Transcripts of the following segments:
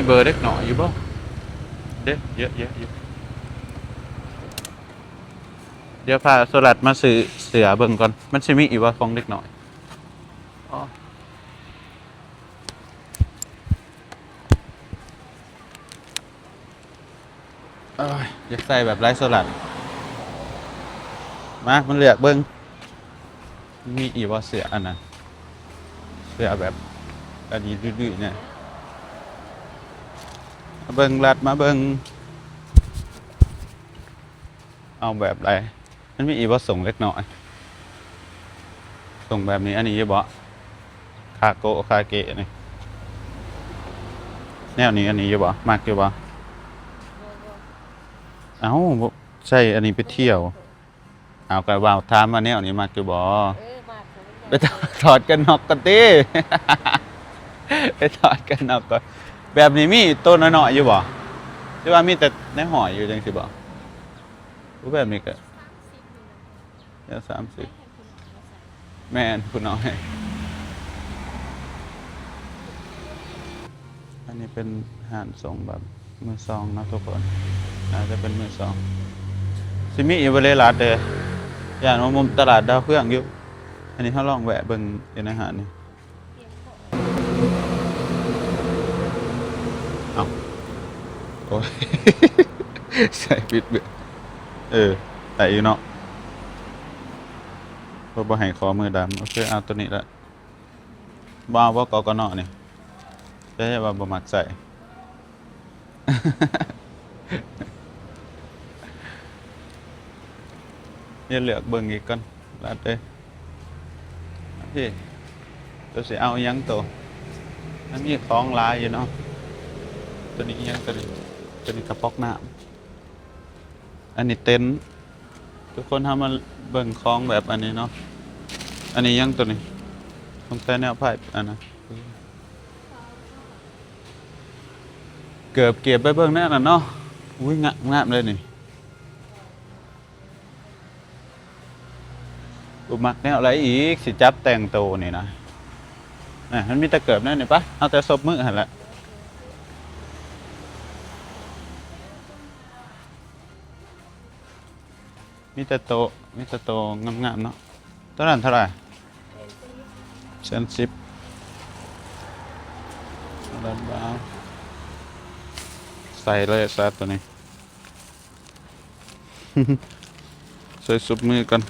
ມີເບີເດັກນ້ອຍຢູ່ບໍ່? ເດ້ ເຍອະແຍະຢູ່. ດຽວພາໂຊລັດມາຊື້ເສື້ອເບິ່ງກ່ອນ ມັນຊິມີອີກບໍ່ຂອງເດັກນ້ອຍ. ອໍ ໂອ້ຍ ຢາກໃສ່ແບບລາຍໂຊລັດ. ມາ ມາເລືອກເບິ່ງ ມີອີກບໍ່ເສື້ອອັນນັ້ນ ເສື້ອແບບອັນນີ້ດື້ໆ ນີ້. ມາເບິ່ງລັດ ມາເບິ່ງ ເອົາແບບໃດ? ມັນມີອີກບໍ່ ຊົງເດັກນ້ອຍ ຊົງແບບນີ້ ອັນນີ້ຢູ່ບໍ່? ຄາໂກະ ຄາເກະນີ້ ແນວນີ້ ອັນນີ້ຢູ່ບໍ່? ມັກຢູ່ບໍ່? ເອົ້າ ບໍ່ໃສ່ອັນນີ້ໄປທ່ຽວ. ເອົາ ກໍເວົ້າຖາມວ່າແນວນີ້ມັກຢູ່ບໍ່? ເອີ ມັກ. ໄປຖອດກັນນັອກກ່ອນຕິ ໄປຖອດກັນນັອກກ່ອນ. ແບບນີ້ມີໂຕນ້ອຍໆ ຢູ່ບໍ່? ຫຼືວ່າມີແຕ່ໃນຫ້ອຍຢູ່ຈັ່ງຊີ້ບໍ່? ໂອ້ ແບບນີ້ກໍ ແນວສາມສິບ ແມ່ນ ຜູ້ນ້ອຍ. ອັນນີ້ເປັນຮ້ານສົ່ງແບບມືສອງເນາະທຸກຄົນ ໜ້າຈະເປັນມືສອງ. ຊິມີອີກບໍ່ເດລັດເດີ ຢ້ານວ່າມຸມຕະຫຼາດດາວເຮືອງຢູ່. ອັນນີ້ເຮົາລອງແວະເບິ່ງຢູ່ໃນຮ້ານນີ້. ເອົ້າ ໂອ້ຍ ໃສ່ຜິດເບີ. ເອີ ໄດ້ຢູ່ເນາະ ເພິ່ນບໍ່ໃຫ້ຂໍມືດຳ. ໂອເຄ ເອົາໂຕນີ້ລະ. ບໍ່ເອົາບໍ່ ກກນ ນີ້? ແຕ່ວ່າບໍ່ມັກໃສ່. ດຽວເລືອກເບິ່ງອີກກ່ອນ ລັດເອີຍ. ໂອເຄ ໂຕຊິເອົາຫຍັງໂຕ? ມັນມີຂອງຫຼາຍຢູ່ເນາະ. ໂຕນີ້ຫຍັງໂຕນີ້? ໂຕນີ້ກະປ໋ອກນ້ຳ. ອັນນີ້ເຕັນ ທຸກຄົນ ເຮົາມາເບິ່ງຂອງແບບອັນນີ້ເນາະ. ອັນນີ້ຫຍັງໂຕນີ້? ສົງໄສແນວໄພອັນນັ້ນ ເກີບ ເກັບໄປເບິ່ງແນວນັ້ນເນາະ. ອຸ້ຍ ງາມ ງາມເລີຍນີ້. ບໍ່ມັກແນວໃດອີກ ຊິຈັບແຕ່ງໂຕນີ້ນະ. ນະ ມັນມີແຕ່ເກີບແນວນີ້ປະ ເອົາແຕ່ສົບມືຫັ້ນແຫຼະ. ມີແຕ່ໂຕ ມີແຕ່ໂຕງາມໆ ເນາະ. ໂຕນັ້ນເທົ່າໃດ? ແສນສິບ. ໃສ່ເລີຍຊະໂຕນີ້. ໃສ່ສົບມືກ່ອນ.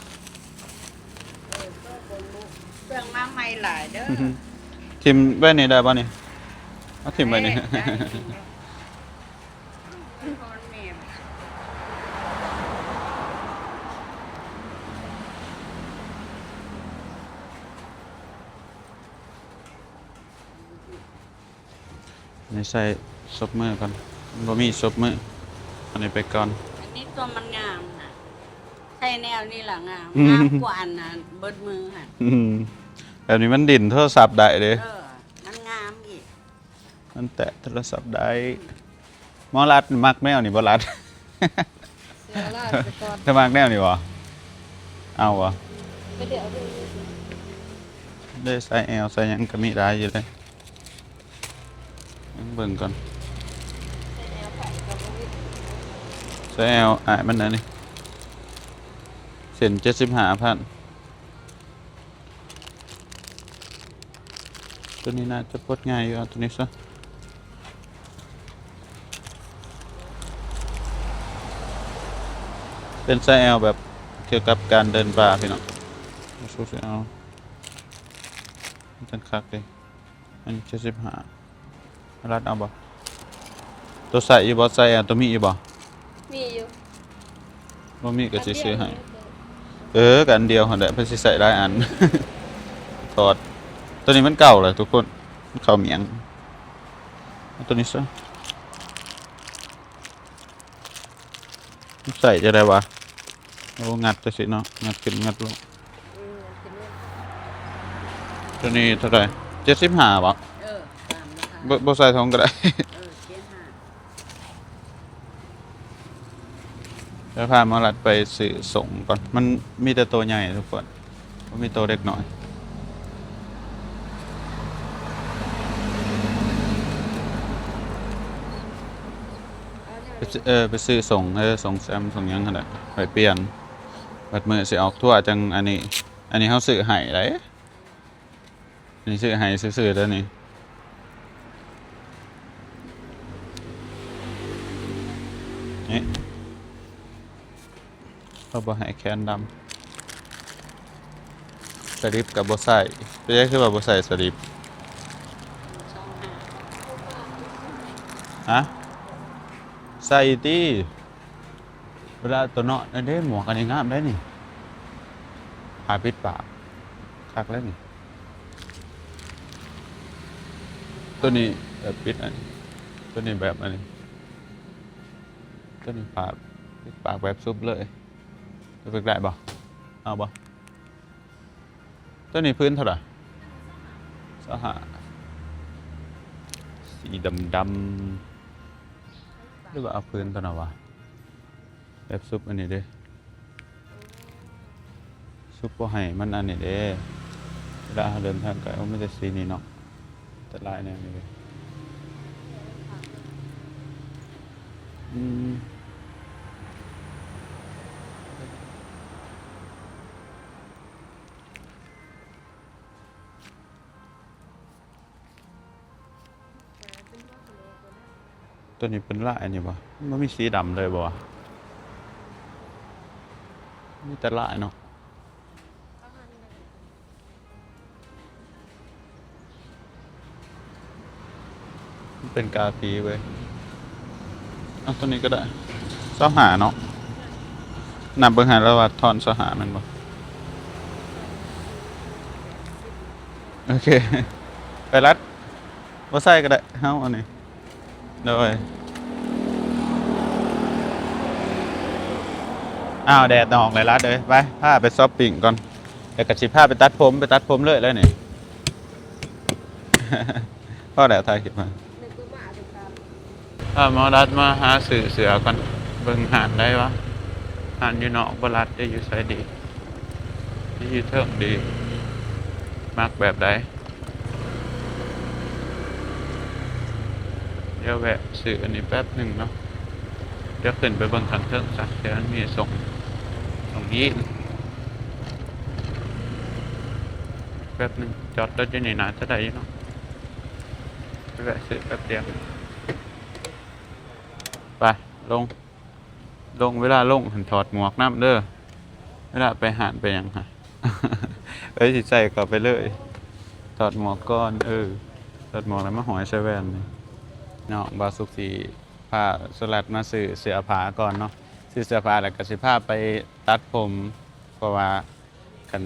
ເຄື່ອງມາໃໝ່ຫຼາຍເດີ. ຖິ້ມໄວ້ນີ້ໄດ້ບໍ່ນີ້? ເອົາຖິ້ມໄວ້ນີ້. ເອີ ໄດ້ຢູ່. ນີ້ໃສ່ສົບມືກ່ອນ ບໍ່ມີສົບມື. ອັນນີ້ໄປກ່ອນ. ອັນນີ້ຕົວມັນງາມນະ ໃສ່ແນວນີ້ລະງາມ. ອືມ ງາມກວ່າອັນນັ້ນເບິດມືຫັ້ນ. ອືມ ແບບນີ້ມັນດິ້ນໂທລະສັບໄດ້ເດ້. ເອີ ມັນງາມອີກ. ມັນແຕະໂທລະສັບໄດ້. ໝໍລັດມັກແນວນີ້ບໍ່ລັດ? ເສື້ອລາດໄປກ່ອນ. ເຈົ້າມັກແນວນີ້ບໍ່? ເອົາບໍ່? ໄປເລືອກເບິ່ງ. ເດ້ ໄຊແອລ ໄຊຫຍັງກໍມີຫຼາຍຢູ່ເດ້. ເບິ່ງກ່ອນ. ໄຊແອລ ອ້າຍມັນອັນນີ້ ເສັ້ນເຈັດສິບຫ້າພັນ. ໂຕນີ້ໜ້າຈະປົດງ່າຍຢູ່ ເອົາໂຕນີ້ຊະ. ເປັນໄຊແອລແບບກ່ຽວກັບການເດີນປ່າພີ່ນ້ອງ. ເອົາ ມັນຈັ່ງຄັກເດ້. ອັນນີ້ເຈັດສິບຫ້າ. ລັດເອົາບໍ່? ໂຕໃສ່ຢູ່ບໍ່? ໃສ່ເອົາໂຕມີຢູ່ບໍ່? ມີຢູ່. ບໍ່ມີກໍຊິຊື້ໃຫ້. ອັນດຽວນີ້. ເອີ ກໍອັນດຽວຫັ້ນແຫຼະ ເພິ່ນຊິໃສ່ຫຼາຍອັນ. ຖອດ. ໂຕນີ້ມັນເກົ່າແລ້ວທຸກຄົນ ມັນເຂົ້າໝຽງ. ເອົາໂຕນີ້ຊະ. ໃສ່ຈັ່ງໃດວະ? ໂອ້ ງັດຈັ່ງຊີ້ເນາະ ງັດຂຶ້ນງັດລົງ. ອືມ ໂຕນີ້ເທົ່າໃດ? ເຈັດສິບຫ້າບໍ? ເອີ ຕາມລາຄາ. ບໍ່ ບໍ່ໃສ່ຖົງກໍໄດ້. ເອີ ເຈັດສິບຫ້າ. ດຽວພາໝໍລັດໄປຊື້ສົ່ງກ່ອນ ມັນມີແຕ່ໂຕໃຫຍ່ທຸກຄົນ. ບໍ່ມີໂຕເດັກນ້ອຍ. ເອີ ໄປຊື້ສົ່ງ ເອີ ສົ່ງແຊມ ສົ່ງຫຍັງຫັ້ນແຫຼະ ໄປປ່ຽນ ບັດມື້ຊິອອກທົວຈັ່ງອັນນີ້. ອັນນີ້ເຮົາຊື້ໃຫ້ໄດ໋ ອັນນີ້ຊື້ໃຫ້ຊື່ໆເດີນີ້ ນີ້. ເຂົາບໍ່ໃຫ້ແຂນດຳ ສະລິບກໍບໍ່ໃສ່. ເປັນຫຍັງຄືວ່າບໍ່ໃສ່ສະລິບ? ຮະ? ໃສ່ຕິ ເວລາໂຕເນາະ. ອັນເດ້ ໝວກອັນນີ້ງາມໄດ໋ນີ້ ຜ້າປິດປາກ ຄັກເລີຍນີ້. ໂຕນີ້ແບບປິດ ອັນ ໂຕນີ້ແບບອັນນີ້ ໂຕນີ້ຜ້າປິດປາກແບບສຸບເລີຍ. ເອົາໄປໄດ້ບໍ່? ເອົາບໍ່? ໂຕນີ້ພື້ນເທົ່າໃດ? ຊາວຫ້າ. ສີດຳໆ ຫຼືວ່າເອົາພື້ນຕົວນັ້ນວະ? ແບບຊຸບອັນນີ້ເດ້ ຊຸບບໍ່ໃຫ້ມັນອັນນີ້ເດ້ ເວລາເຮົາເດີນທາງໄກ. ໂອ້ ມີແຕ່ສີນີ້ເນາະ ແຕ່ລາຍແນວນີ້ເດ້. ອືມ. ຕົວນີ້ເປັນລາຍອັນນີ້ບໍ່? ມັນບໍ່ມີສີດຳເລີຍບໍ່ວະ? ມີແຕ່ລາຍເນາະ. ມັນເປັນກາພີເວີຍ. ເອົາຕົວນີ້ກໍໄດ້ ຊາວຫ້າເນາະ. ນັບເບິ່ງໃຫ້ລາວວ່າທອນຊາວຫ້າແມ່ນບໍ່? ໂອເຄ ໄປລັດ ບໍ່ໃສ່ກໍໄດ້ ເຮົາອັນນີ້. ໂດຍ ອ້າວ ແດດອອກແລ້ວລັດເອີຍ. ໄປ ພາໄປຊັອບປິງກ່ອນ ແລ້ວກໍຊິພາໄປຕັດຜົມ ໄປຕັດຜົມເລີຍແລ້ວນີ້. ພໍແລ້ວ ຖ່າຍຄລິບມາ. ພາໝໍລັດມາຫາຊື້ເສື້ອກ່ອນ ເບິ່ງຮ້ານໃດວະ? ຮ້ານຢູ່ນອກບໍ່ລັດເດ້ ຢູ່ໃສດີ? ຢູ່ເທິງດີ? ມັກແບບໃດ? ດຽວແວະຊື້ອັນນີ້ແປັບໜຶ່ງເນາະ ດຽວຂຶ້ນໄປເບິ່ງຂ້າງເທິງຊະ ເພື່ອມັນມີສົ່ງ ສົ່ງຢີນ. ແປັບໜຶ່ງ ຈອດລົດຢູ່ນີ້ໜ້າຈະໄດ້ຢູ່ເນາະ ໄປແວະຊື້ແປັບດຽວ. ໄປ ລົງ ລົງ ເວລາລົງຫັ້ນຖອດໝວກນຳເດີ ເວລາໄປຮ້ານໄປຫຍັງຫັ້ນ ເອີ ຊິໃສ່ເຂົ້າໄປເລີຍ ຖອດໝວກກ່ອນ. ເອີ ຖອດໝວກແລ້ວມາຫ້ອຍໃສ່ແວ່ນນີ້ເນາະ. ບ່າວສຸກຊິພາສະລັດມາຊື້ເສື້ອຜ້າກ່ອນເນາະ ຊື້ເສື້ອຜ້າແລ້ວກໍຊິພາໄປຕັດຜົມ ເພາະວ່າຄັນ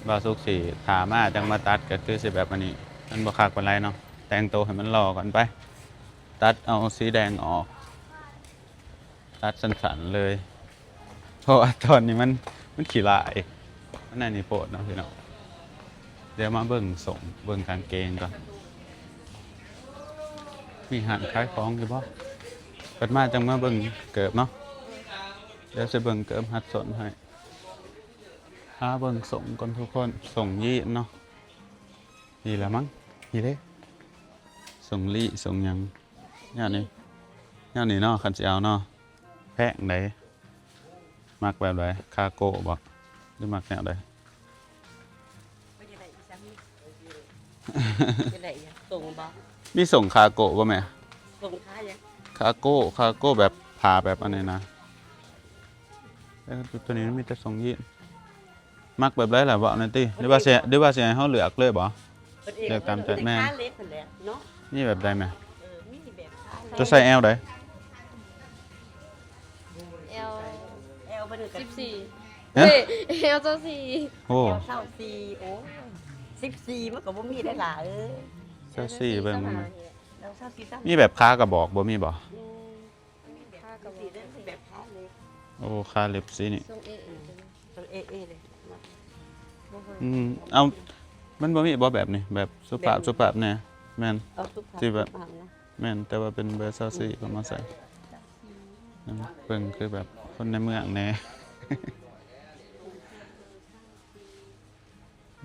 ບ່າວສຸກຊິຖ້າມາຈັ່ງມາຕັດ ກໍຄືຊິແບບອັນນີ້ ມັນບໍ່ຄັກປານໃດເນາະ. ແຕ່ງໂຕໃຫ້ມັນຫຼໍ່ກ່ອນ ໄປ ຕັດເອົາສີແດງອອກ ຕັດສັ້ນໆເລີຍ ເພາະວ່າຕອນນີ້ມັນ ມັນຂີ້ຫຼ້າຍ ມັນອັນນີ້ໂພດເນາະພີ່ນ້ອງ. ດຽວມາເບິ່ງສົ້ງ ເບິ່ງກາງເກງກ່ອນ ມີຮ້ານຂາຍຂອງຢູ່ບໍ່? ເປີດມາຈັ່ງມາເບິ່ງເກີບເນາະ. ດຽວຊິເບິ່ງເກີບຮັດສົ້ນໃຫ້ ຫາເບິ່ງສົ້ງກ່ອນທຸກຄົນ ສົ້ງຢີນເນາະ. ນີ້ລະມັງ ນີ້ເດ້ ສົ້ງລີ້ ສົ້ງຫຍັງ ແນວນີ້ ແນວນີ້ເນາະ. ຄັນຊິເອົາເນາະ ແພງໃດ໋. ມັກແບບໃດ? ຄາໂກ້ບໍ ຫຼືມັກແນວໃດ? ຢາກໄດ້ອີ່ຫຍັງ? ຢາກໄດ້ອີ່ຫຍັງ? ສົ້ງບໍ? ມີສົ້ງຄາໂກ້ບໍ່ແມ່? ສົ້ງຄາຫຍັງ? ຄາໂກ້ ຄາໂກ້ແບບ ຜ້າແບບອັນນີ້ນະ. ເອີ ຕົວນີ້ມັນມີແຕ່ສົ້ງຢີນ. ມັກແບບໃດລະ ເວົ້າແດ່ຕິ ຫຼືວ່າຊິ ຫຼືວ່າຊິໃຫ້ເຮົາເລືອກເລີຍບໍ? ເລືອກຕາມໃຈ. ແມ່ນ ຄາເລັບຫັ້ນແຫຼະເນາະ. ມີແບບໃດແມ່? ເອີ ມີແບບຄາ ເຈົ້າໃສ່ແອວໃດ? ແອວ ແອວເພິ່ນກໍ ສິບສີ່ ຮະ? ເອີຍ ແອວຊາວສີ່. ໂອ້ ແອວຊາວສີ່. ໂອ້ ສິບສີ່ມັນກໍບໍ່ມີໄດ໋ຫຼ້າເອີຍ. ຊາວສີ່ເບິ່ງ ແອວຊາວສີ່ ມີແບບຄາກະບອກບໍ່ ມີບໍ່? ອືມ ຄາກະບອກ ແບບຄາເລັບ. ໂອ້ ຄາເລັບສີນີ້ ຊົງເອເອ ເອີ ຊົງເອເອເລີຍ. ອືມ ເອົາ ມັນບໍ່ມີບໍ່ແບບນີ້ ແບບສຸພາບ ແບບນີ້ ສຸພາບແດ່? ແມ່ນ ເອົາສຸພາບ ທີ່ແບບ ສຸພາບນະ. ແມ່ນ ແຕ່ວ່າເປັນເບີຊາວສີ່ເພິ່ນມາໃສ່. ເບິ່ງຄືແບບຄົນໃນເມືອງແດ່.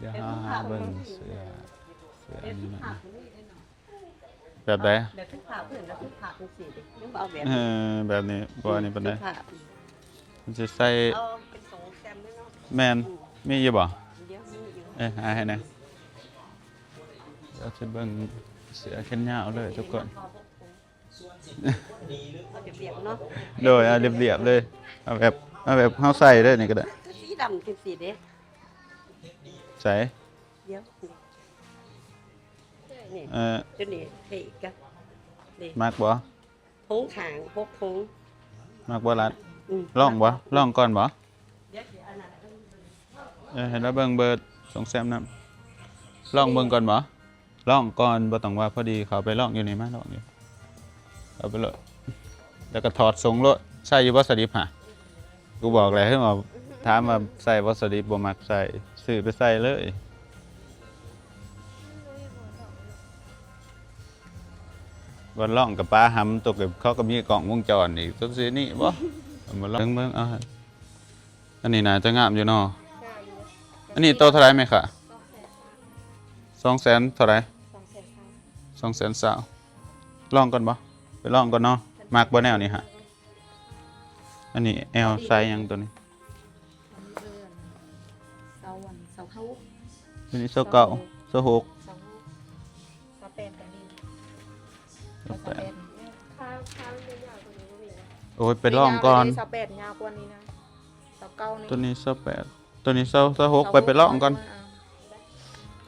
ດຽວເຮົາຫາເບິ່ງເສື້ອ ເສື້ອອັນນີ້ໜ້ອຍ. ແບບໃດ? ແບບຖືຜ້າພື້ນນະ ຖືຜ້າຈັ່ງຊີ້ເດ້ ຍັງບໍ່ເອົາແບບ ເອີ ແບບນີ້ບໍ່ອັນນີ້ປານໃດ. ຖືຜ້າ ມັນຊິໃສ່ ເອົາເປັນໂຕແຊມເລີຍເນາະ. ແມ່ນ. ອືມ ມີຢູ່ບໍ່? ດຽວມີຢູ່. ເອີ ຫາໃຫ້ແດ່. ດຽວຊິເບິ່ງເສື້ອແຂນຍາວເລີຍທຸກຄົນ. ເອົາລຽບໆເນາະ. ໂດຍ ເອົາລຽບໆເລີຍ. ເອົາແບບ ເອົາແບບເຮົາໃສ່ເລີຍນີ້ກໍໄດ້. ຄືສີດຳຈັ່ງຊີ້ເດ້. ໃສ່ ດຽວ ນີ້ ເອີ ຕົວນີ້ເທ່ກະ ນີ້ ມັກບໍ່? ຖົງຂ້າງ ຫົກຖົງ. ມັກບໍ່ລັດ? ອືມ ລອງບໍ່? ລອງກ່ອນບໍ່? ເອີ ໃຫ້ລາວເບິ່ງເບີດສົ່ງແຊມນຳ. ລອງເບິ່ງກ່ອນບໍ່? ລອງກ່ອນ ບໍ່ຕ້ອງວ່າ. ພໍດີເຂົ້າໄປລອງຢູ່ນີ້ ມາລອງຢູ່ ເຂົ້າໄປໂລດ ແລ້ວກໍຖອດສົ່ງໂລດ. ໃສ່ຢູ່ບໍ່ສະລິບຫະ? ກູບອກແລ້ວ ເຮີ້ຍ ຖາມວ່າໃສ່ບໍ່ສະລິບ ບໍ່ມັກໃສ່ ຊື້ໄປໃສ່ເລີຍ. ວັນລອງກັບປ້າຫຳຕົກ ເຂົາກໍມີກ້ອງວົງຈອນອີກ ຕົກຊິນີ້ບໍ່? ເອົາມາລອງເບິ່ງ ເອົາ ອັນນີ້ໜ້າຈະງາມຢູ່ເນາະ. ງາມຢູ່. ອັນນີ້ໂຕເທົ່າໃດແມ່ຄ້າ? ສອງແສນ. ສອງແສນເທົ່າໃດ? ສອງແສນຊາວ. ສອງແສນຊາວ. ລອງກ່ອນບໍ່? ໄປລອງກ່ອນເນາະ. ມັກບໍ່ແນວນີ້ຫະ? ອັນນີ້ແອວ ໄຊຍັງໂຕນີ້? ອັນນີ້ເບີອັນ ຊາວອັນ ຊາວຫົກ. ໂຕນີ້ ຊາວເກົ້າ. ຊາວຫົກ. ຊາວຫົກ. ຊາວແປດກໍມີ. ຊາວແປດ. ຊາວແປດ. ໂອ້ຍ ໄປລອງກ່ອນ. ຊາວແປດຍາວກວ່ານີ້ນະ. ຊາວເກົ້ານີ້. ໂຕນີ້ ຊາວແປດ. ໂຕນີ້ ຊາວ ຊາວຫົກ. ໄປ ໄປລອງກ່ອນ.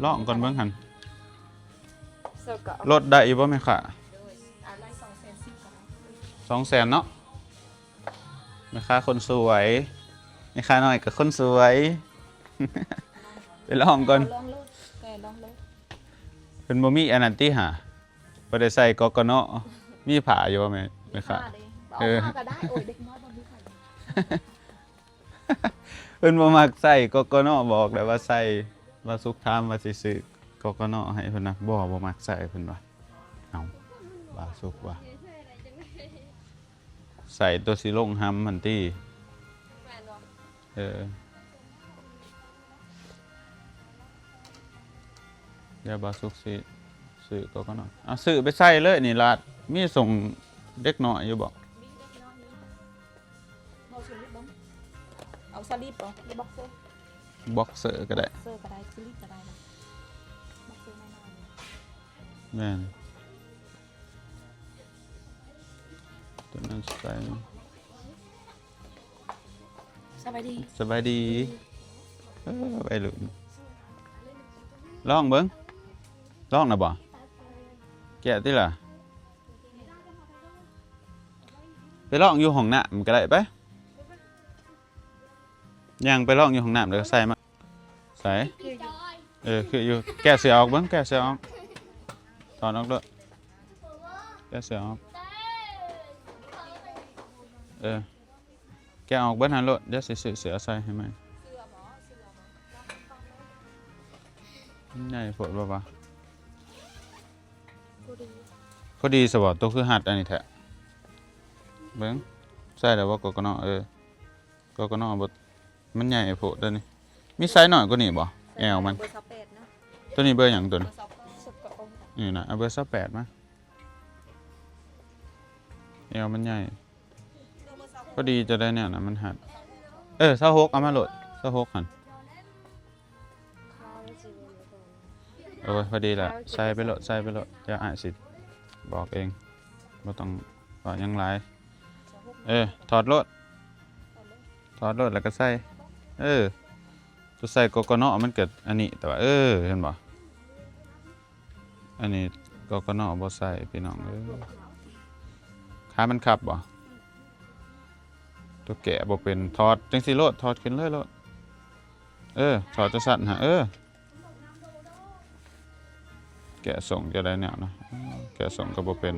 ລອງກ່ອນເບິ່ງຫັ້ນ. ລົດໄດ້ຢູ່ບໍ່ແມ່ຄ້າ? ໂດຍ ເອົາໄດ້ສອງແສນສິບກໍໄດ້. ສອງແສນເນາະ. ແມ່ຄ້າຄົນສວຍ ແມ່ຄ້ານ້ອຍກໍຄົນສວຍ. ໄປລອງກ່ອນ. ລອງໂລດ ແກະລອງໂລດ. ເພິ່ນບໍ່ມີອັນນັ້ນຕິຫາ? ບໍ່ໄດ້ໃສ່ກກນ. ມີຜ້າຢູ່ບໍ່ແມ່ ແມ່ຄ້າ? ມີຜ້າເດ້. ເອີ ເອົາຜ້າກໍໄດ້. ໂອ້ຍ ເດັກນ້ອຍບໍ່ມີຜ້າ. ເພິ່ນບໍ່ມັກໃສ່ ກກນ ບອກແລ້ວວ່າໃສ່ ບ່າວສຸກຖາມວ່າຊິຊື້ ກກນ ໃຫ້ເພິ່ນນະ. ບໍ່ ບໍ່ມັກໃສ່ເພິ່ນວ່າ. ເອົ້າ ບ່າວສຸກວ່າ ໃສ່ໂຕຊິລົງຫຳຫັ້ນຕິ. ແມ່ນບໍ່? ເອີ ດຽວບ່າວສຸກຊິຊື້ກໍກ່ອນເນາະ. ເອົາ ຊື້ໄປໃສ່ເລີຍນີ້ລາດ. ມີສົ່ງເດັກນ້ອຍຢູ່ບໍ່? ມີເດັກນ້ອຍຢູ່. ເອົາສະລິບເບິ່ງ. ເອົາສະລິບບໍ່? ຫຼືບັອກເຊີ? ບັອກເຊີກໍໄດ້. ບັອກເຊີກໍໄດ້ ສະລິບກໍໄດ້. ບັອກເຊີນ້ອຍໆ. ແມ່ນ. ຕົວນັ້ນໃສ່. ສະບາຍດີ ສະບາຍດີ. ເອີ ໄວລຸ້ນ ລອງເບິ່ງ. ລອງນະບໍ່? ແກະຕິລະ. ໄປລອງຢູ່ຫ້ອງນ້ຳກໍໄດ້. ໄປ ຍ່າງໄປລອງຢູ່ຫ້ອງນ້ຳ ແລ້ວກໍໃສ່ມາ. ໃສ່ ຄືຢູ່ ເອີ ຄືຢູ່. ແກະເສື້ອອອກເບິ່ງ ແກະເສື້ອອອກ. ຖອດອອກໂລດ. ແກະເສື້ອອອກ. ເອີ ແກະອອກເບິດຫັ້ນໂລດ. ດຽວຊິຊື້ເສື້ອໃສ່ໃຫ້ໃໝ່. ມັນໃຫຍ່ໂພດບໍ່ວະ? ພໍດີ ພໍດີຊະບໍ່? ໂຕຄືຮັດອັນນີ້ແທ້. ເບິ່ງ ໃສ່ແລ້ວບໍ່ ກກນ. ເອີ ກກນ ບໍ່ ມັນໃຫຍ່ໂພດເດ້ນີ້. ມີໄຊນ້ອຍກວ່ານີ້ບໍ່? ແອວມັນ ເບີຊາວແປດນະ. ໂຕນີ້ເບີຫຍັງໂຕນີ້? ເບີຊາວເກົ້າ. ນີ້ນະ ເອົາເບີຊາວແປດມາ. ແອວມັນໃຫຍ່. ພໍດີຈະໄດ້ແນວນັ້ນ ມັນຮັດ. ເອີ ຊາວຫົກ ເອົາມາໂລດ. ຊາວຫົກຫັ້ນ. ໂອ້ຍ ພໍດີລະ. ໃສ່ໄປໂລດ ໃສ່ໄປໂລດ. ດຽວອ້າຍຊິບອກເອງ. ບໍ່ຕ້ອງເວົ້າຫຍັງຫຼາຍ. ເອີ ຖອດໂລດ. ຖອດໂລດແລ້ວກໍໃສ່. ເອີ ຕົວໃສ່ ກກນ ມັນກໍອັນນີ້ ແຕ່ວ່າ ເອີ ເຫັນບໍ່? ອັນນີ້ ກກນ ບໍ່ໃສ່ ພີ່ນ້ອງເອີຍ. ຂາມັນຄັບບໍ່? ຕົວແກະບໍ່ເປັນ. ຖອດຈັ່ງຊີ້ໂລດ. ຖອດຂຶ້ນເລີຍໂລດ. ເອີ ຖອດຈັ່ງຊັ້ນຫະ. ເອີ ແກະສົ່ງຈະໄດ້ແນວນະ. ແກະສົ່ງກໍບໍ່ເປັນ.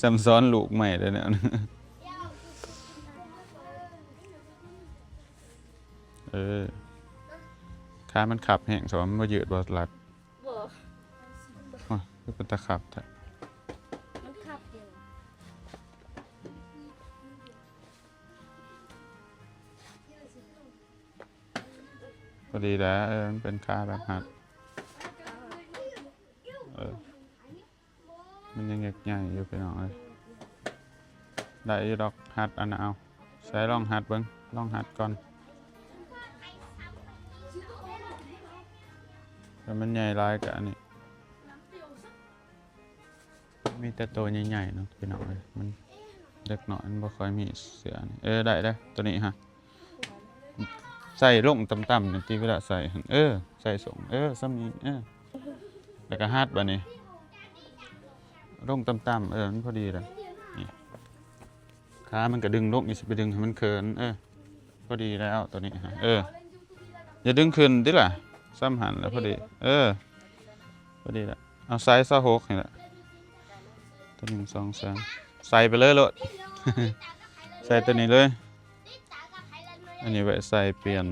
ຊ້ຳຊ້ອນລູກໃໝ່ໄດ້ແນວນະ. ເອີ ຂາມັນຄັບແຮງ ສະວ່າມັນບໍ່ຍືດບໍ່ລັດ. ບໍ່ ໂອ້ຍ ຄືເປັນຕາຄັບແທ້. ມັນຄັບຢູ່. ພໍດີແລ້ວ. ເອີ ມັນເປັນຂາແບບຮັດ. ເອີ ໃຫຍ່ຢູ່ພີ່ນ້ອງເອີຍ. ໄດ້ຢູ່ດອກ ຫັດອັນນັ້ນເອົາ. ໃສ່ລອງຫັດເບິ່ງ ລອງຫັດກ່ອນ. ຖ້າມັນໃຫຍ່ຫຼາຍກະອັນນີ້. ມີແຕ່ໂຕໃຫຍ່ໆເນາະພີ່ນ້ອງເອີຍ. ມັນເດັກນ້ອຍມັນບໍ່ຄ່ອຍມີເສື້ອນີ້. ເອີ ໄດ້ເດ້ ໂຕນີ້ຮະ. ໃສ່ລົງຕ່ຳໆນີ້ຕິ ເວລາໃສ່ຫັ້ນ. ເອີ ໃສ່ສົ່ງ ເອີ ສ່ຳນີ້ ເອີ ແລ້ວກະຫັດບາດນີ້ ລົງຕ່ຳໆ. ເອີ ມັນພໍດີແລ້ວນີ້. ຂາມັນກະດຶງລົງ ຢ່າຊິໄປດຶງໃຫ້ມັນເຂີນ. ເອີ ພໍດີແລ້ວໂຕນີ້ຮະ. ເອີ ຢ່າດຶງຂຶ້ນຕິລະ. ສ່ຳຫັ້ນລະພໍດີ. ເອີ ພໍດີລະ. ເອົາໄຊຊາວຫົກນີ້ລະ. ໂຕໜຶ່ງ ສອງ ສາມ ໃສ່ໄປເລີຍໂລດ. ໃສ່ໂຕນີ້ເລີຍ. ອັນນີ້ໄວ້ໃສ່ປ່ຽນ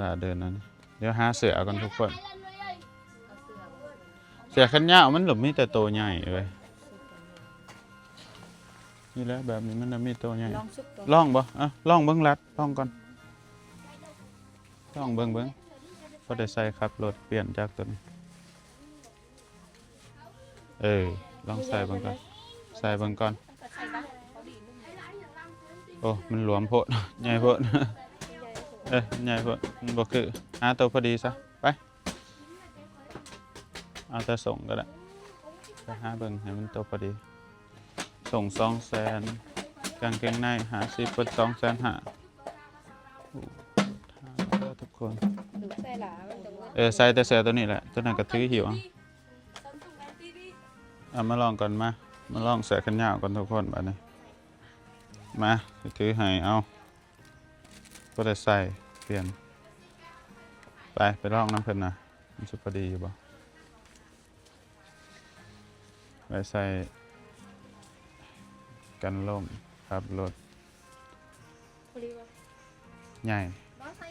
ລາເດີນອັນນີ້. ດຽວຫາເສື້ອກ່ອນທຸກຄົນ. ເສື້ອແຂນຍາວມັນລະມີແຕ່ໂຕໃຫຍ່ເວີຍ. ນີ້ແຫຼະ ແບບນີ້ມັນລະມີໂຕໃຫຍ່. ລອງສຸກໂຕ ລອງບໍ່? ເອົາ ລອງເບິ່ງລັດ ລອງກ່ອນ. ລອງເບິ່ງເບິ່ງ. ພໍໄດ້ໃສ່ຂັບລົດ ປ່ຽນຈາກໂຕນີ້. ເອີ ລອງໃສ່ເບິ່ງກ່ອນ ໃສ່ເບິ່ງກ່ອນ. ໂອ້ ມັນຫຼວມໂພດ ໃຫຍ່ໂພດ. ເອີ ມັນໃຫຍ່ໂພດ ມັນບໍ່ຄື. ຫາໂຕພໍດີຊະ ໄປ. ເອົາແຕ່ສົ່ງກໍໄດ້. ໄປຫາເບິ່ງໃຫ້ມັນໂຕພໍດີ. ສົ່ງສອງແສນ ກາງເກງໃນຫ້າສິບ ເບິດສອງແສນຫ້າ. ໂອ້ ທາງເດີທຸກຄົນ. ເອີ ໃສ່ແຕ່ເສື້ອໂຕນີ້ແຫຼະ ໂຕນັ້ນກໍຖືຫິ້ວເອົາ. ເອົາມາລອງກ່ອນ ມາ ມາລອງເສື້ອແຂນຍາວກ່ອນທຸກຄົນບາດນີ້. ມາ ຖືໃຫ້ ເອົາ ບໍ່ໄດ້ໃສ່ ປ່ຽນ. ໄປ ໄປລອງນຳເພິ່ນນະ ມັນຊິພໍດີຢູ່ບໍ່? ໄວ້ໃສ່ກັນລົ້ມ ຂັບລົດ. ພໍດີບໍ່? ໃຫຍ່. ບໍ່ໃສ່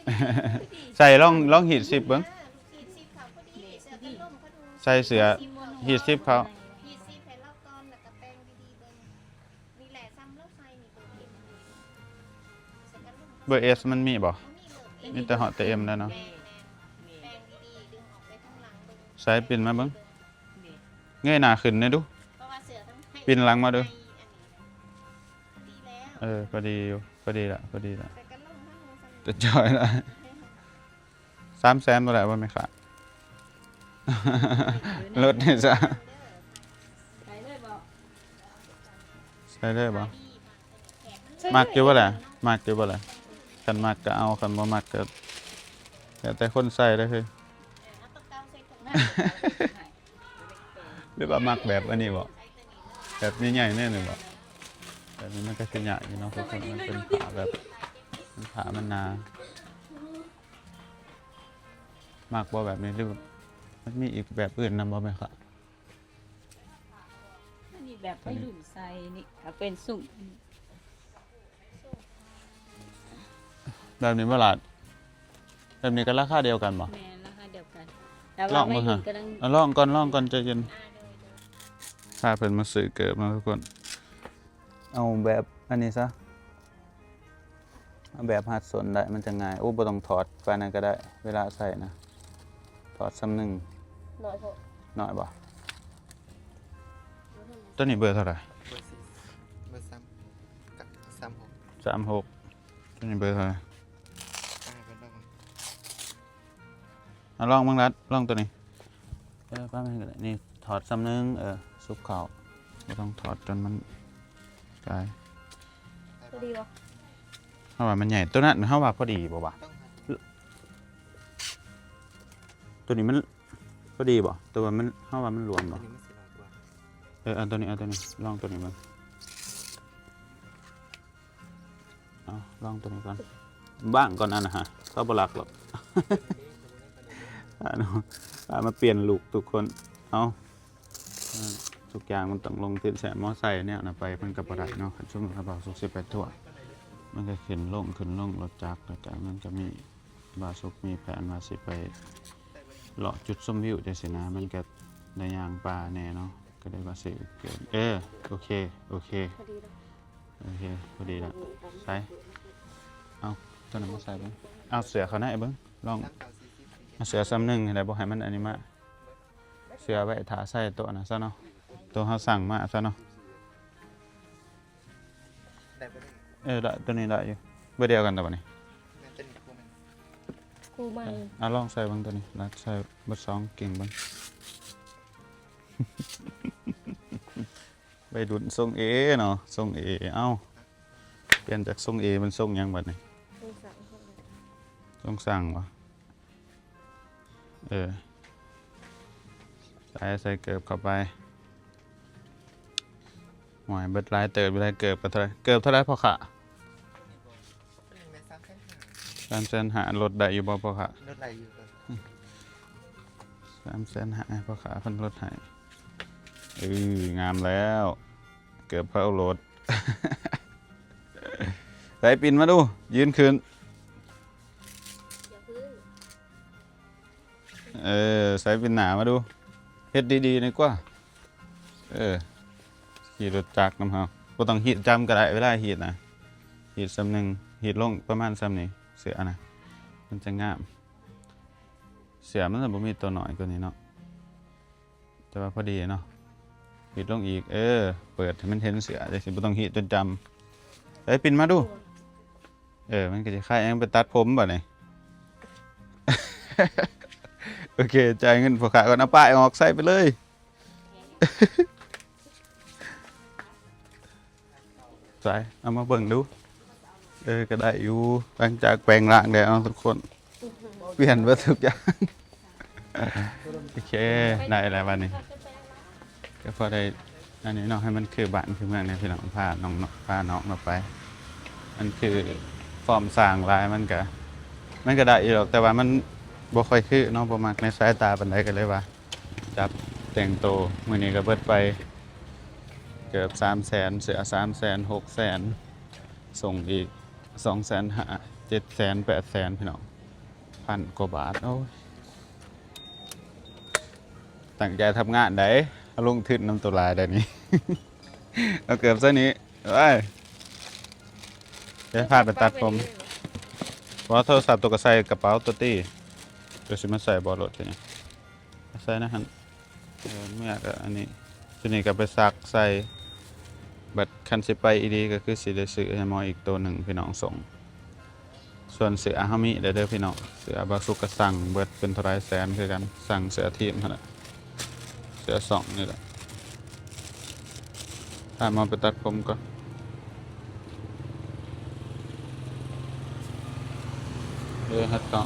ໃສ່ລອງ ລອງຮີດຊິບເບິ່ງ. ຮີດຊິບເຂົາພໍດີ ເສື້ອກັນລົ້ມເຂົາດູ. ໃສ່ເສື້ອຮີດຊິບເຂົາ. ຮີດຊິບໃຫ້ລາວກ່ອນ ແລ້ວກໍແປງດີໆເບິ່ງ. ນີ້ແຫຼະ ສ່ຳລາວໃສ່ນີ້ ເບີ S ມັນມີບໍ່? ມີແຕ່ H ແຕ່ M ແລ້ວເນາະ. ແປງດີໆ ດຶງອອກໄປທາງຫຼັງເບິ່ງ. ໃສ່ປິ່ນມາເບິ່ງ. ເງີຍໜ້າຂຶ້ນແດ່ດູ. ປິ່ນຫຼັງມາດູ. ເອີ ພໍດີຢູ່ ພໍດີລະ ພໍດີລະ. ແຕ່ຈ່ອຍລະ. ສາມແສນບໍ່ໄດ້ບໍ່ແມ່ຄ້າ? ລົດນີ້ຊະ. ໃສ່ເລີຍບໍ່? ມັກຢູ່ບໍ່ລະ? ມັກຢູ່ບໍ່ລະ? ຄັນມັກກໍເອົາ ຄັນບໍ່ມັກກໍແລ້ວແຕ່ຄົນໃສ່ເດີເຮີ້ຍ. ຫຼືວ່າມັກແບບອັນນີ້ບໍ່? ແບບໃຫຍ່ໆແນວນີ້ບໍ່? ແບບນີ້ມັນກໍຊິຍາກຢູ່ເນາະ ທຸກຄົນ. ມັນເປັນຜ້າແບບ ມັນຜ້າມັນໜາ. ມັກບໍ່ແບບນີ້ ຫຼືມັນມີອີກແບບອື່ນນຳບໍ່ແມ່ຄ້າ? ມັນມີແບບໄວລຸ້ນໃສ່ນີ້ ເອົາເປັນຊຸ່ມ. ແບບນີ້ບໍ່ຫຼາດ? ແບບນີ້ກໍລາຄາດຽວກັນບໍ່? ແມ່ນ ລາຄາດຽວກັນ ແຕ່ວ່າໄວລຸ້ນກຳລັງ. ລອງເບິ່ງຫາ ເອົາ ລອງກ່ອນ ລອງກ່ອນ ໃຈເຢັນ. ພາເພິ່ນມາຊື້ເກີບເນາະທຸກຄົນ. ເອົາແບບອັນນີ້ຊະ. ເອົາແບບຮັດສົ້ນໄດ້ ມັນຈະງ່າຍ. ໂອ້ ບໍ່ຕ້ອງຖອດປານນັ້ນກໍໄດ້ ເວລາໃສ່ນະ. ຖອດສ່ຳໜຶ່ງ. ນ້ອຍໂພດ. ນ້ອຍບໍ່? ໂຕນີ້ເບີເທົ່າໃດ? ເບີສີ່ ເບີສາມ ສາມຫົກ ສາມຫົກ. ໂຕນີ້ເບີເທົ່າໃດ? ອ່າ ເພິ່ນລອງເບິ່ງ. ເອົາລອງເບິ່ງລັດ ລອງໂຕນີ້. ເອີ ປະມານນີ້ກໍໄດ້. ນີ້ຖອດສ່ຳໜຶ່ງ. ເອີ ຊຸບເຂົ້າ ບໍ່ຕ້ອງຖອດຈົນມັນກາຍ. ພໍດີບໍ່? ເຮົາວ່າມັນໃຫຍ່ ໂຕນັ້ນເຮົາວ່າພໍດີບໍ່ວະ? ໂຕນີ້ມັນພໍດີບໍ່? ແຕ່ວ່າມັນ ເຮົາວ່າມັນຫຼວມບໍ່? ເອີ ເອົາໂຕນີ້ ເອົາໂຕນີ້ ລອງໂຕນີ້ເບິ່ງ. ເອົາ ລອງໂຕນີ້ກ່ອນ ບາງກ່ອນ. ອັນນະຮະ ເຂົາບໍ່ລັກດອກ. ພາມາປ່ຽນລຸກທຸກຄົນ. ເອົາ ທຸກຢ່າງມັນຕ້ອງລົງທຶນ. ແຊມມອໄຊແນວນັ້ນໄປມັນກໍບໍ່ໄດ້ເນາະ. ຄັນສົມມຸດວ່າບ່າວສຸກຊິໄປທົ່ວ ມັນກໍຂຶ້ນລົງ ຂຶ້ນລົງລົດຈັກ ແລ້ວກໍມັນກໍມີ ບ່າວສຸກມີແຜນວ່າຊິໄປເລາະຈຸດຊົມວິວຈັ່ງຊີ້ນະ ມັນກໍໄດ້ຍ່າງປ່າແດ່ເນາະ. ກໍໄດ້ວ່າຊິເກີນ ເອີ ໂອເຄ ໂອເຄ ພໍດີແລ້ວ. ໂອເຄ ພໍດີລະ. ໃສ່ ເອົາໂຕນັ້ນມາໃສ່ເບິ່ງ. ເອົາເສື້ອເຂົ້າໃນເບິ່ງ ລອງ. ເອົາເສື້ອສ່ຳໜຶ່ງໃຫ້ໄດ້ ບໍ່ໃຫ້ມັນອັນນີ້ມາ. ເສື້ອໄວ້ຖ້າໃສ່ໂຕນັ້ນຊະເນາະ ໂຕເຮົາສັ່ງມາຊະເນາະ. ເອີ ໄດ້ ໂຕນີ້ໄດ້ຢູ່. ເບີດດຽວກັນແລ້ວບັດນີ້. ແມ່ນ ໂຕນີ້ຄູ່ແມ່ນ ຄູ່ໃໝ່. ອ່ະ ລອງໃສ່ເບິ່ງໂຕນີ້ ລັດໃສ່ເບີດສອງ ເກັ່ງເບິ່ງ. ໄວລຸ້ນຊົງເອເນາະ ຊົງເອ. ເອົ້າ ປ່ຽນຈາກຊົງເອເປັນຊົງຫຍັງບັດນີ້? ຊົງສັງ ຊົງສັງບໍ? ເອີ ໃສ່ ໃສ່ເກີບເຂົ້າໄປ. ໂອ້ຍ ເບິດຫຼາຍເຕີບຢູ່ເລີຍ. ເກີບກໍເທົ່າໃດ? ເກີບເທົ່າໃດພໍ່ຄ້າ? ສາມແສນຫ້າ. ສາມແສນຫ້າ ລົດໄດ້ຢູ່ບໍ່ພໍ່ຄ້າ? ລົດໄດ້ຢູ່. ສາມແສນຫ້າ ພໍ່ຄ້າເພິ່ນລົດໃຫ້. ເອີ ງາມແລ້ວ ເກີບເຜົາລົດ. ໃສ່ປິ່ນມາດູ ຢືນຂຶ້ນ. ເອີ ໃສ່ປິ່ນໜ້າມາດູ ເຮັດດີໆ ດີກວ່າ. ເອີ ຂີ່ລົດຈັກນຳເຮົາ ບໍ່ຕ້ອງຮີດຈ້ຳກໍໄດ້. ເວລາຮີດນະ ຮີດສ່ຳໜຶ່ງ ຮີດລົງປະມານສ່ຳນີ້ ເສື້ອນະ ມັນຈະງາມ. ເສື້ອມັນບໍ່ມີຕົວໜ້ອຍກວ່ານີ້ເນາະ ແຕ່ວ່າພໍດີເນາະ. ຮີດລົງອີກ ເອີ ເປີດໃຫ້ມັນເຫັນເສື້ອ ຈັ່ງຊີ້ບໍ່ຕ້ອງຮີດຈົນຈ້ຳ. ເອີ ປິ່ນມາດູ. ເອີ ມັນກໍຊິຄ້າຍຫຍັງ ໄປຕັດຜົມບັດນີ້. ໂອເຄ ຈ່າຍເງິນພໍ່ຄ້າກ່ອນ. ເອົາປ້າຍອອກ ໃສ່ໄປເລີຍ. ໃສ່ ເອົາມາເບິ່ງດູ. ເອີ ກໍໄດ້ຢູ່ ຫຼັງຈາກແປງຮ່າງແລ້ວເນາະທຸກຄົນ ປ່ຽນເບິດທຸກຢ່າງ. ໂອເຄ ໄດ້ແລ້ວບັດນີ້ ກໍພໍໄດ້ອັນນີ້ເນາະ ໃຫ້ມັນຄືບ້ານຄືເມືອງແດ່ພີ່ນ້ອງ. ພານ້ອງ ພານ້ອງເຮົາໄປ ມັນຄືຟອມສ້າງຫຼາຍ ມັນກະ ມັນກະໄດ້ຢູ່ດອກ ແຕ່ວ່າມັນບໍ່ຄ່ອຍຄືເນາະ ບໍ່ມັກໃນສາຍຕາປານໃດ ກໍເລີຍວ່າຈັບແຕ່ງໂຕ. ມື້ນີ້ກໍເບິດໄປເກືອບສາມແສນ ເສື້ອສາມແສນ ຫົກແສນ ສົ່ງອີກສອງແສນຫ້າ ເຈັດແສນ ແປດແສນ ພີ່ນ້ອງ ພັນກວ່າບາດ. ໂອ້ຍ ຕັ້ງໃຈທຳງານໃດ໋ ລົງທຶນນຳໂຕຫຼາຍໃດ໋ນີ້. ເອົາເກີບໃສ່ນີ້ ໄປ ດຽວພາໄປຕັດຜົມ. ບໍ່ ໂທລະສັບໂຕກໍໃສ່ກະເປົາໂຕຕິ ໂຕຊິມາໃສ່ບໍ່ລົດນີ້ ໃສ່ໃນຫັ້ນ. ເອີ ເມື່ອກໍອັນນີ້ ໂຕນີ້ກໍໄປຊັກໃສ່. ບັດຄັນຊິໄປອີ່ຫຼີກໍຄືຊິໄດ້ຊື້ໃຫ້ໝໍອີກໂຕໜຶ່ງ ພີ່ນ້ອງ ສົ່ງ. ສ່ວນເສື້ອເຮົາມີແລ້ວເດີພີ່ນ້ອງ ເສື້ອບ່າວສຸກກໍສັ່ງເບິດເປັນເທົ່າໃດແສນຄືກັນ ສັ່ງເສື້ອທີມຫັ້ນແຫຼະ ເສື້ອຊ່ອງນີ້ແຫຼະ. ພາໝໍໄປຕັດຜົມກ່ອນ. ເອີ ຮັດກະ